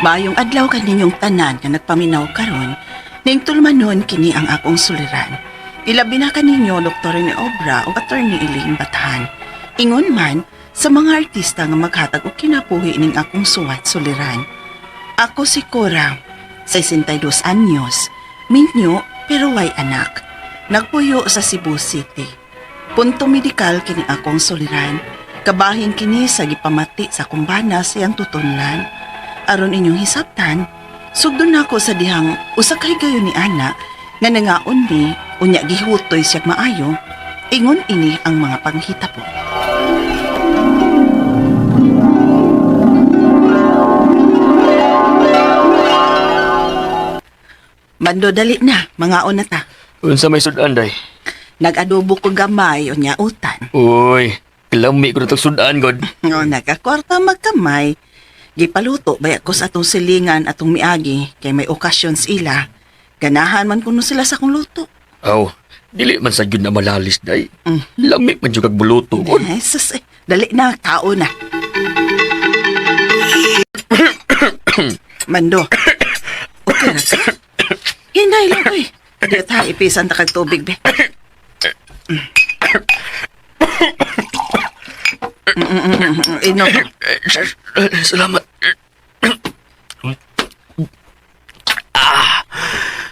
Maayong adlaw kaninyong tanan nga nagpaminaw karon, ning tulumanon kini ang akong suliran. Ilabi na kaninyo Dr. ni Obra ug Attorney Elaine Bathan. Ingon man sa mga artista nga maghatag og kinabuhi ning akong suwat suliran. Ako si Cora, 62 anyos, minyo pero way anak. Nagpuyo sa Cebu City. Punto medikal kini akong suliran. Kabahin kini sa gipamati sa kumbana siyang tutunlan. Aron inyong hisabtan, sugdon nako sa dihang usa ka higayon ni ana nga nangaon ni unya gihutoy siyag maayo, ingon ini ang mga panghitabo. Mando dali na, mangaon na ta. Unsa may sudan day? Nag-adobo ko gamay unya utan. Uy, kalami ko na tong sudan god. No, nagakwarta magkamay. Gipaluto baya ko sa atong silingan atong miagi kay may okasyon sila. Ganahan man kuno sila sa akong luto. Aw, dili man sa gyud na malalis day. Mm. Lami man jud kag buluto god. Ay, sus, eh, dali na, tao na. Mando. Okay na ka? Hinay lang ko eh. Di ta, ipisan ta kag tubig, be. Inom. Salamat.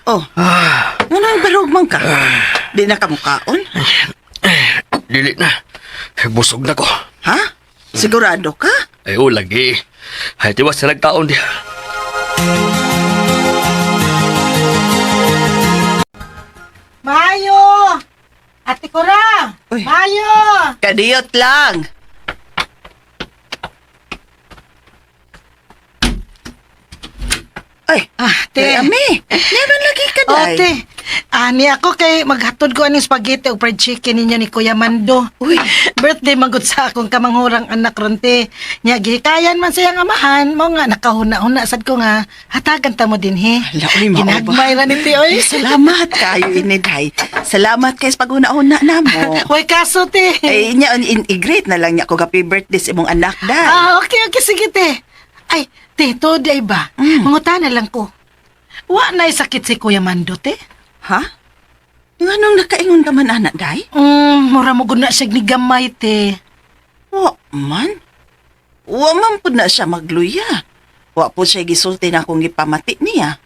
Oh. Ano ang barog man ka? Di na ka mukaon? Dili na. Busog na ko. Ha? Sigurado ka? Ay, oh, lagi. Ay, tiwas sa nagtaon di. Mayo! Ate Cora! Uy. Mayo! Kadiyot lang. Ay, Ah, te. te. Ami, never lagi ka, O, day. te. Ani ako kay maghatod ko aning spaghetti o fried chicken ninyo ni Kuya Mando. Uy. Birthday magud sa akong kamanghurang anak ron, te. Nya gihikayan man siyang amahan, mao nga nakahuna-huna sad ko nga hatagan ta mo dinhi. Hala, uy, mao ba? Ginagmay ra ni te, oy. Ay, salamat kayo ini, day. Salamat kay sa pag-una-una na mo. Hoy kaso, te. Ay, nya, i-greet na lang niya ko happy birthday sa imong anak, day. Ah, okay, okay, sige, te. Ay, te, to di ay ba? Mangutana lang ko. Wa na'y sakit si Kuya Mando, te. Ha? Nganong nakaingon ka man, anak, day? Mura mo gud na siya ni gamay, te. Wa man. Wa man pud na siya magluya. Wa po siya gisulti na akong gipamati niya.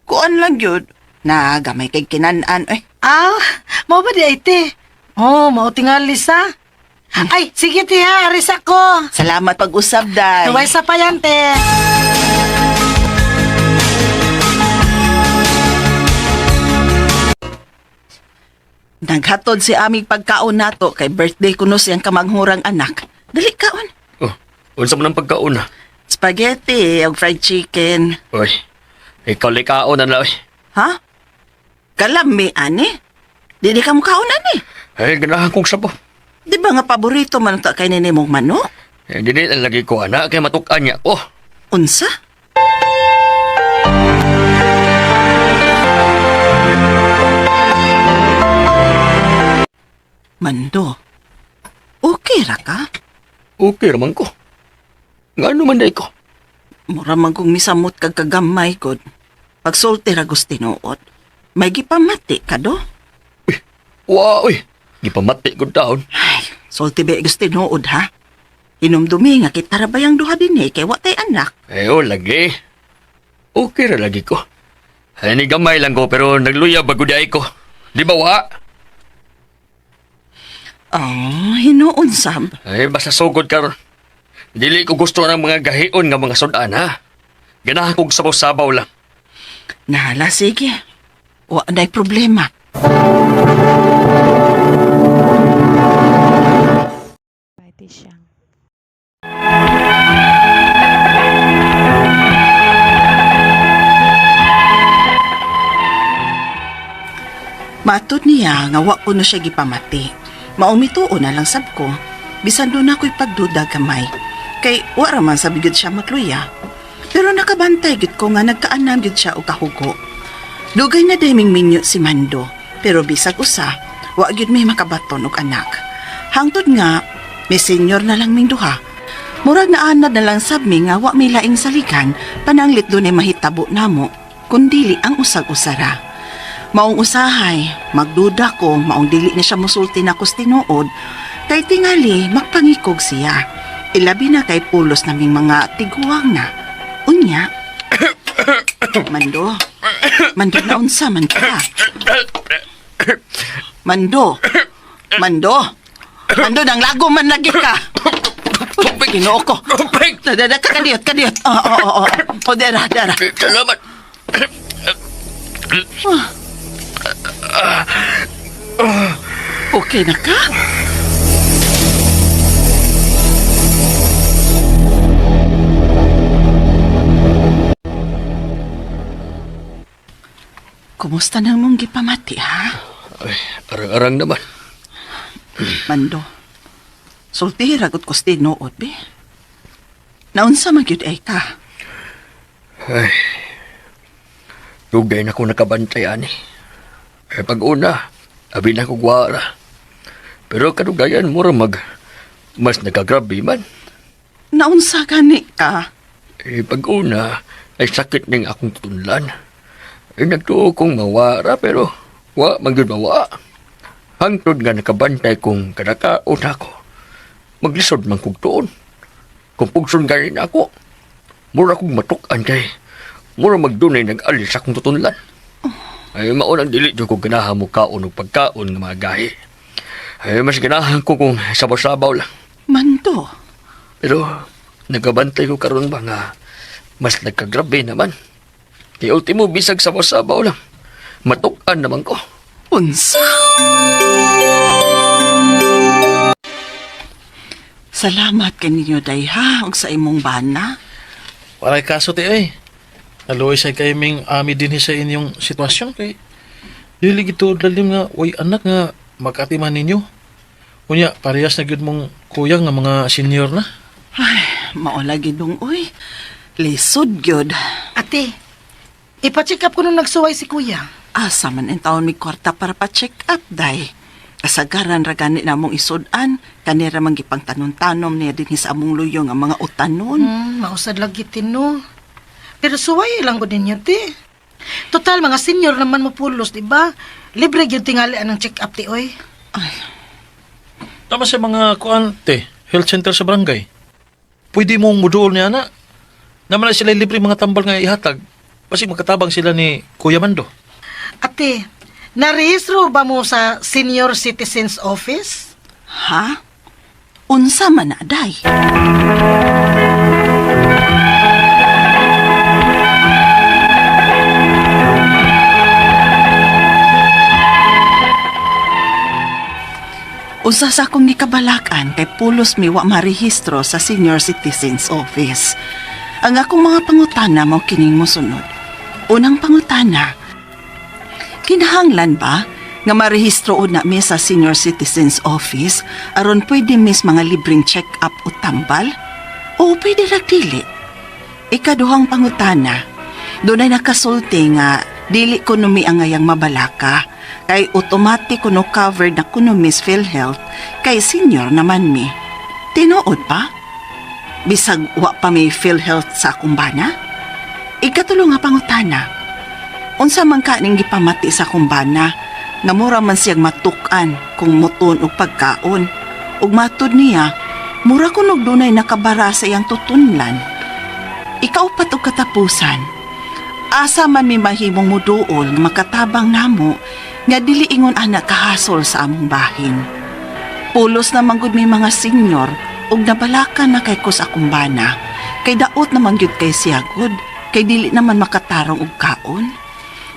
Kuan lang yun. Na gamay kay kinan-an eh. Ah, mao ba di ay, te? Oh, mao tingali sa. Ay, sige, te, ha, aris ako. Salamat pag-usab, day. Tuway sa payan, te. Naghatod si aming pagkaon nato kay birthday kuno siyang kamanghurang anak. Dali kaon. Oh, unsa man ang pagkaon ah? Spaghetti og fried chicken. Uy, ikaw likaon na lang. Ha? Kalami ani? Dili ka mukaon ani. Ay, ganahan kong sabaw. Di ba nga paborito man ta kay nini mong manok? Eh, dili lang lagi ko ana kay matukan niya ko. Unsa? Mando, okay ra ka? Okay raman ko. Ngano man day ko? Mura man kong misamot kag kagamay kod. Pagsulti ra gustinuod. May gipamati ka do? Wa, uy. Gipamati ko taon. Ay, sulti ba gustinuod ha? Hinumdumi nga kita ra bayang duha dinhi kay wa tay anak. Eh, oh, lagi. Okay ra lagi ko. Ay, ni gamay lang ko, pero nagluya bago di ay ko. Di ba wa? Oh, hinuon sab. Ay, basta sugod ka ron. Dili ko gusto ng mga gahion nga mga sudan, ha? Ganahan kong sabaw-sabaw lang. Nahala, sige. Wa na'y problema. Pwede siyang Matod niya nga wa ko na siya gipamati. Maumituo na lang sab ko. Bisan doon ako'y pagduda gamay. Kay wa ra man sabi gud siya magluya. Pero nakabantay gud ko nga nagkaanam gud siya og kahugo. Dugay na deming minyo si Mando. Pero bisag usa, wa gyud may makabaton og anak. Hangtod nga, may senyor na lang ming duha. Murag naanad na lang sab mi nga wa may laing saligan pananglit dunay mahitabo namo kundili ang usag-usara. Maong usahay, magduda ko maong dili na siya musulti nako sa tinuod kay tingali magpangikog siya. Ilabi na kay pulos naming mga tiguang na. Unya, Mando, Mando na unsa man ka. Mando, Mando, Mando nang lago man lagi ka. Ginoo ko. Tubig! Dada, kadiyot, kadiyot. Oo, oo, oo. O, dara, dara. Salamat. Okay na ka? Kumusta na mong gipamati, ha? Ay, arang-arang naman. Mando, sulti ragot ko sa tinuod, be. Naunsa man gyud ay ka. Ay, dugay na ko nakabantay, ani. Eh, pag una, abi na ko gwara. Pero kadugayan mo mag, mas nagagrabe man. Naunsa gani ka. Eh, pag una, ay sakit ning akong tunlan. Eh, nagtuo kong mawara, pero wa man gyud mawa. Hangtod nga nakabantay kong kadakaon ako. Maglisod man kog tuon. Kung pugson ganin ako, mura kong matuk-an kay mura magdunay nag-alis akong tutunlan. Ay, maunang dili jud ko ganahan mo kaon og pagkaon nga mga gahi. Ay, mas ganahan ko kung sabaw-sabaw lang. Mando, Pero nagabantay ko karon ba nga mas nagkagrabe naman. Kay ultimo bisag sabaw-sabaw lang. Matuk-an naman ko. Unsa? Salamat kaninyo day ha ug sa imong bana. Walay kaso ti ay. Naluoy sa kay ming ami dinhi sa inyong sitwasyon kay dili gito lalim nga way anak nga makatiman ninyo. Unya parehas na gyud mong kuyang nga mga senior na. Ay, mao lagi dong uy. Lisod gyud. Ate, ipa-check up ko nung nagsuway si kuya. Asa man ang taon may kwarta para pa-check up day. Kasagaran ra gani namong isud-an, kanira man gipang tanom-tanom niya dinhi sa among luyo nga mga utanon. Mausad lagi tino. Pero suway lang ko ninyo, te. Total, mga senior naman mo pulos, di ba? Libre gyud tingali ang check up, ti, oy. Tama sa mga kuan te, health center sa barangay. Pwede mong muduol niya na. Naman na sila libre mga tambal nga ihatag. Basig makatabang sila ni Kuya Mando. Ate, narehistro ba mo sa Senior Citizens Office? Ha? Unsa man na day? Usa sa akong gikabalakan kay pulos mi wa marehistro sa Senior Citizens Office. Ang akong mga pangutana mao kining mosunod. Unang pangutana, kinahanglan ba nga marehistro una mi sa Senior Citizens Office aron pwede mis mga libreng check-up o tambal? O pwede ra dili? Ikaduhang pangutana, dunay nakasulti nga dili kuno mi ang ngayang mabalaka kay automatic kuno covered na kuno Miss PhilHealth kay senior naman mi. Tinuod pa? Bisag wa pa may PhilHealth sa akong bana? Ikatulo nga pangutana, unsa man ka ning gipamati sa akong bana nga mura man siyang matuk-an kung mutuon og pagkaon. Ug matud niya, mura kunog dunay nakabara sa iyang tutunlan. Ikaupat og katapusan. Asa man mi mahimong muduol nga makatabang namo nga dili ingon ana kahasol sa among bahin. Pulos na manggod mi mga senyor ug nabalakan na kay kus akong bana kay daot naman gyud kay siya gud kay dili naman makatarong og kaon.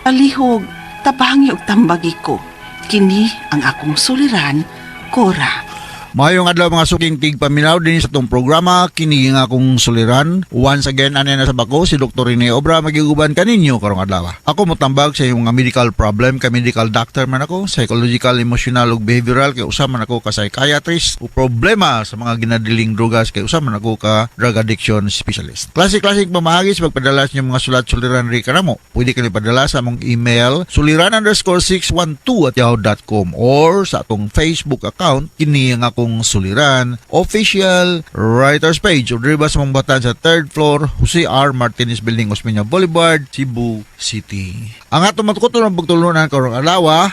Palihog, tabangi og tambagi ko. Kini ang akong suliran, Cora. Maayong adlaw mga suking tigpaminaw din sa itong programa kini nga akong suliran. Once again ani na sa bako si Dr. Rene Obra magiguban kaninyo karong adlaw. Ako motambag sa imong mga medical problem kay medical doctor man ako, psychological, emotional ug behavioral kay usa man ako ka psychiatrist o problema sa mga ginadiling drugas kay usa man ako ka drug addiction specialist. Klase-klaseng pamaagi sa pagpadala sa inyong mga sulat suliran ri kanamo. Pwede kayo padala sa among email suliran_612@yahoo.com or sa atong Facebook account kini nga akong Akong Suliran official writers page o diri ba sa mong batan sa third floor, Jose R. Martinez Building, Osmeña Boulevard, Cebu City. Ang atong matukoton ng pagtulunan karong adlaw,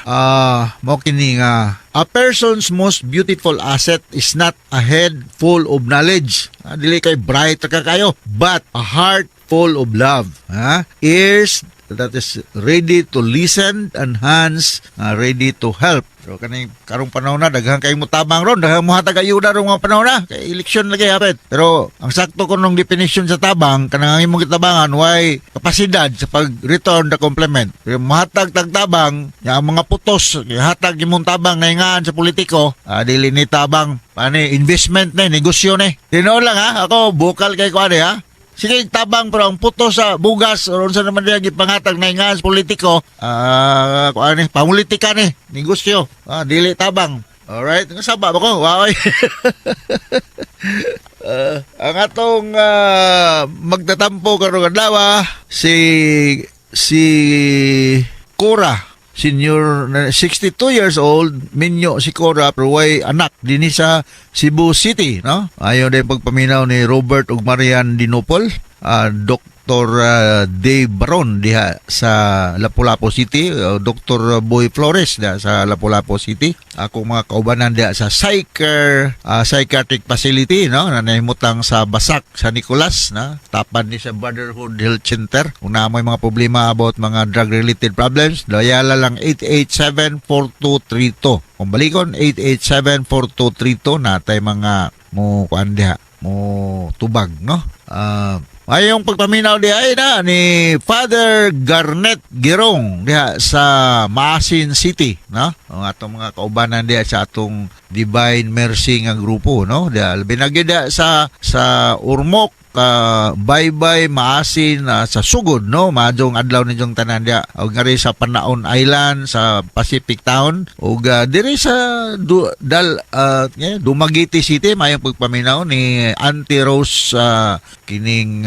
mao kini nga a person's most beautiful asset is not a head full of knowledge. Dili kay bright ka kayo, but a heart full of love. Ha? Ears that is ready to listen and hands ready to help. So kaning karong panahon na, daghan kay mo tabang ron, daghan mo hatag ayuda ron mga panahon na kay eleksyon lagi hapit. Pero ang sakto ko nung definition sa tabang, kanang ang imong gitabangan way kapasidad sa pag-return the compliment. Pero mohatag tag tabang, nya ang mga putos hatag imong tabang na ingaan sa politiko, dili ni tabang, ani investment na, negosyo ni. Tinuod lang ha, ako bukal kay ko ani ha. Sige, tabang pero ang puto sa bugas or unsa naman diya gipangatag na ingaan sa politiko, kuan ni, pamulitika ni, negosyo, dili tabang. Alright, nga saba ba ko? Wow. Ang atong magtatampo karong adlaw si si Cora, senior na 62 years old, minyo si Cora pero way anak dinhi sa Cebu City, no? Ayon din pagpaminaw ni Robert ug Marian Dinopol, Dr. Dave Baron diha sa Lapu-Lapu City, Dr. Boy Flores diha sa Lapu-Lapu City. Ako mga kaubanan diha sa Psycher Psychiatric Facility, no, na nahimutang sa Basak sa Nicolas, na tapan ni sa Brotherhood Health Center. Kung naa moy mga problema about mga drug related problems, dayala lang 887-4232. Kung balikon, 887-4232, natay mga mo kuan diha, mo tubag, no? Ayong pagpaminaw di ay na ni Father Garnet Girong diha sa Maasin City, no? Ang atong mga kaubanan diha sa atong Divine Mercy nga grupo, no? Diha labi na gyud diha sa Ormoc, Baybay, Maasin, sa Sugod, no? Maadjong adlaw ninyong tanan diha. Og ngari sa Panaon Island sa Pacific Town ug diri sa du, dal yeah, Dumaguete City, mayong pagpaminaw ni Auntie Rose kining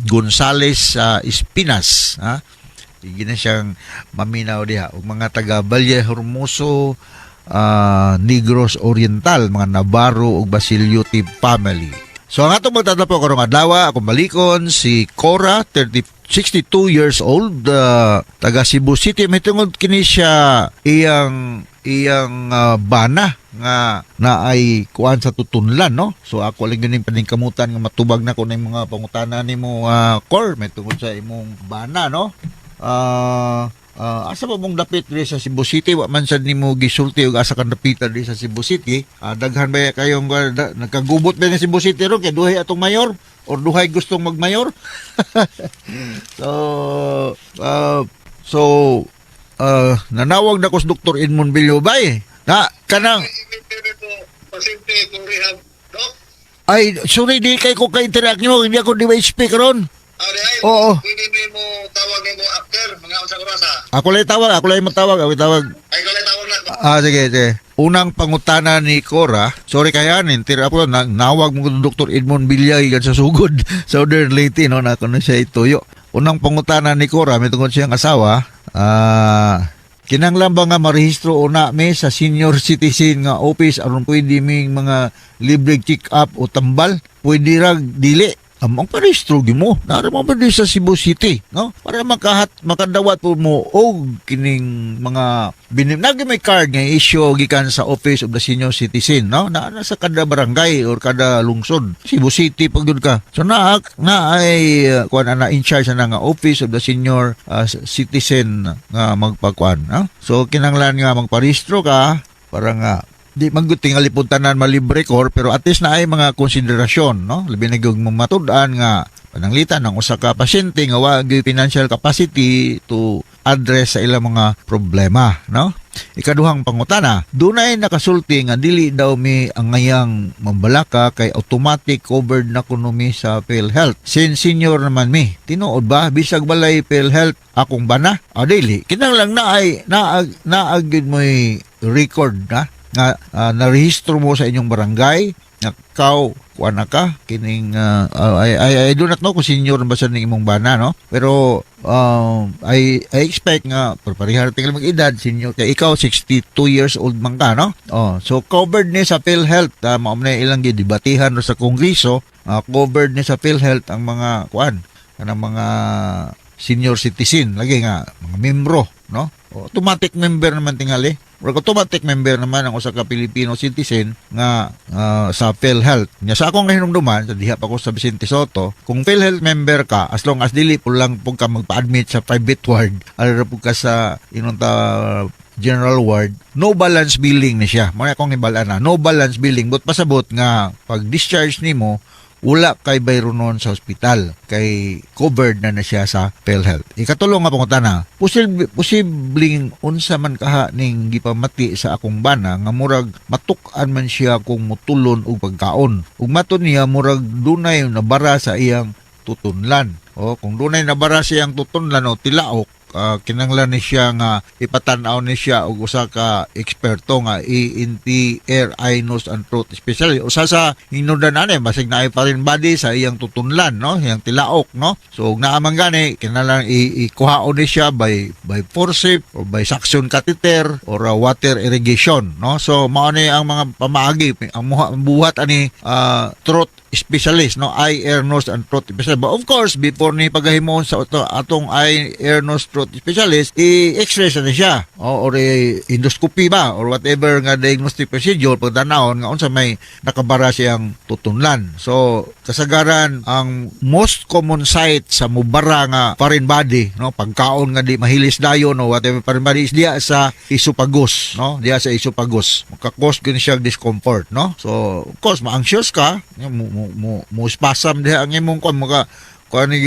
Gonzales Espinas, ha? Sige na siyang maminaw diha ug mga taga Valle Hermoso, Negros Oriental, mga Navarro ug Basilio T family. So ang atong magtatapos karong adlaw, akong balikon si Cora, 30, 62 years old, taga Cebu City. May tungod kini siya iyang iyang bana nga na ay kuan sa tutunlan, no? So ako lang yun yung paningkamutan nga matubag na ko na yung mga pangutana nimo, Cor, may tungod sa imong bana, no? Asa ba mong dapit diri sa Cebu City? Wa man sad nimo gisulti og asa kang dapitan diri sa Cebu City. Daghan ba kayong nagkagubot ba ni Cebu City ron kay duhay atong mayor or duhay gustong magmayor? So nanawag na ko sa Dr. Edmond Villobay na kanang Pasyente kung rehab, Dok. Ay, sorry, di kay ko ka-interact nimo, hindi ako di ba speak ron. Ah, di ay, Oo. pwede mo tawag nimo after, mga usa oras ha. Ako lang tawag, ako lang matawag, ako tawag. Ay, ikaw lang tawag na. Ah, sige, sige. Unang pangutana ni Cora, sorry kaya tira po na, nawag mo ko Dr. Edmond Villay sa sugod Southern Leyte, no, na kuno siya ituyo. Unang pangutana ni Cora, may tungod siyang asawa, kinanglan ba nga marehistro una mi sa senior citizen nga office aron pwede ming mga libre check up o tambal? Pwede ra dili? Ang parehistro gyud mo. Nara mo pa di sa Cebu City, no? Para makahat makadawat po mo og kining mga binim nagi may card nga issue gikan sa Office of the Senior Citizen, no? Naa na sa kada barangay or kada lungsod. Cebu City pag gyud ka. So naa na ay kuan ana in charge na nga Office of the Senior Citizen nga magpagkuan, no? So kinahanglan nga magparehistro ka para nga di man gud tingali pud tanan malibre, kor, pero at least na ay mga konsiderasyon, no? Labi na gyud matud-an nga pananglitan ng usa ka pasyente nga wa gyud financial capacity to address sa ilang mga problema, no? Ikaduhang pangutana, dunay nakasulti nga dili daw mi angayang mambalaka kay automatic covered na kuno mi sa PhilHealth. Since senior naman mi, tinuod ba bisag balay PhilHealth akong bana? Ah, dili. Kinahanglan na ay naag naag gyud mo'y record na nga narehistro mo sa inyong barangay. Nga kaw kuan na ka kining I do not know kung senior ba sa ning imong bana, no, pero I expect nga pareha ra tingali mag edad, senior kay ikaw, 62 years old man ka, no? Oh, so covered ni sa PhilHealth. Mao man ilang gidebatihan sa kongreso, covered ni sa PhilHealth ang mga kuan, kanang mga senior citizen lagi nga mga membro, no? Automatic member naman tingali. Murag automatic member naman ang usa ka Filipino citizen nga sa PhilHealth. Nya sa akong kahinumduman sa diha pa ko sa Vicente Sotto, kung PhilHealth member ka, as long as dili po lang pud ka magpa-admit sa private ward, ara pud ka sa inunta general ward, no balance billing ni siya. Mao akong hibal-an na, no balance billing, but pasabot nga pag discharge nimo, wala kay bayronon sa ospital kay covered na na siya sa PhilHealth. Ikatulong nga pangutana, posibleng unsa man kaha ning gipamati sa akong bana nga murag matuk-an man siya kung mutulon og pagkaon. Ug matud niya murag dunay nabara sa iyang tutunlan. O kung dunay nabara sa iyang tutunlan o tilaok, kinanglan ni siya nga ipatan-aw ni siya og usa ka eksperto nga ENT, ear, eye, nose and throat specialist. Usa sa hinungdan ani, basig naay foreign body sa iyang tutunlan, no, iyang tilaok, no? So ug naa man gani, kinahanglan ikuhaon ni siya by forceps or by suction catheter or water irrigation, no? So mao ni ang mga pamaagi ang buhat ani throat specialist, no, eye, ear, nose and throat specialist. But of course, before ni pagahimon sa atong eye, ear, nose, throat specialist, i-x-ray sa ni siya o, or endoscopy ba or whatever nga diagnostic procedure, pagtanawon nga unsa may nakabara siyang tutunlan. So kasagaran, ang most common site sa mubara nga foreign body, no, pagkaon nga di mahilis dayon o whatever foreign body, is diya sa esophagus, no, diya sa esophagus. Maka-cause gyud siya discomfort, no? So of course ma-anxious ka, mo spasm diha ang imong kuan, maka kuan ni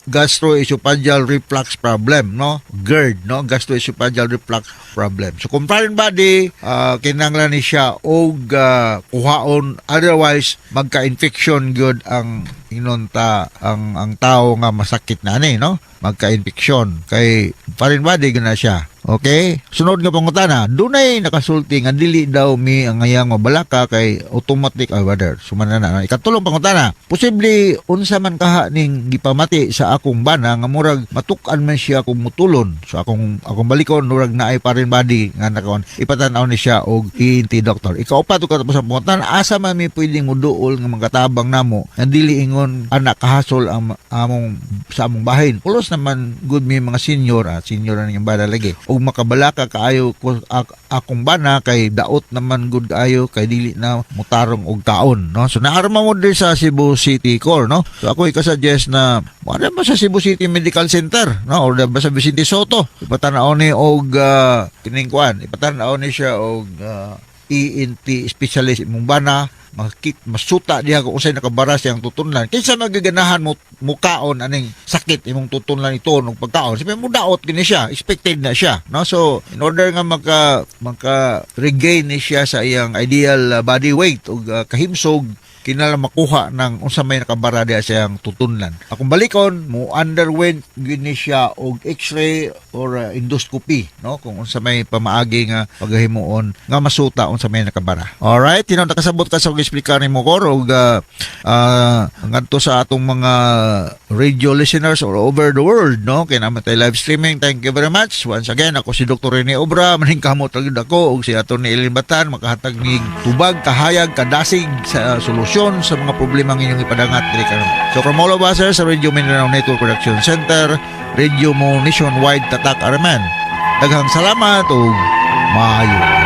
gastroesophageal reflux problem, no, GERD, no, gastroesophageal reflux problem. So kung foreign body, kinahanglan ni siya og kuhaon, otherwise magka-infection gyud ang inonta ang tao nga masakit na ani, no, magka-infection kay foreign body gyud na siya. Okay, sunod nga pangutana, dunay nakasulti nga dili daw mi ang ngayang mabalaka kay automatic ay whether sumana na. Ikatulong pangutana, posible unsa man kaha ning gipamati sa akong bana nga murag matuk-an man siya kung mutulon. So akong balikon, murag naay foreign body nga nakaon. Ipatan-aw ni siya og ENT doctor. Ikaupat ug katapos ang pangutana, asa man mi pwedeng muduol nga magatabang namo nga dili ingon anak kahasol ang among sa among bahin? Pulos naman gud mi mga senior, senior na ning bana lagi. Ug makabalaka kaayo ko akong bana kay daot naman gud kaayo kay dili na mutarong og kaon, no? So naarma mo diri sa Cebu City Core, no? So ako ika-suggest na wala ba sa Cebu City Medical Center, no, or ba sa Vicente Sotto, ipatan-aw ni og kining kuan, ipatan-aw ni siya og ENT specialist imong bana, makit masuta diha kung unsay nakabara siyang tutunlan. Kinsa magaganahan mo mukaon aning sakit imong tutunlan ito og pagkaon? Sabi mo daot gini siya, expected na siya, no? So in order nga maka regain ni siya sa iyang ideal body weight ug kahimsog, kinahanglan makuha ng unsa may nakabara diha sa iyang tutunlan. Akong balikon, mo underwent gyud ni siya og x-ray or endoscopy, no, kung unsa may pamaagi nga pagahimuon nga masuta unsa may nakabara. Alright, tinuod nakasabot ka sa eksplika nimo kor og ngadto sa atong mga radio listeners all over the world, no, kay naa man tay live streaming. Thank you very much. Once again, ako si Dr. Rene Obra, maningkamot ra gyud ako ug si Atty. Elin Batan makahatag nig tubag, kahayag, kadasig sa solusyon sa mga problema ng inyong ipadangat diri karon. So from all of us here sa Radio Mindanao Network Production Center, Radio Mo Nationwide, Tatak Arman. Daghang salamat ug maayo.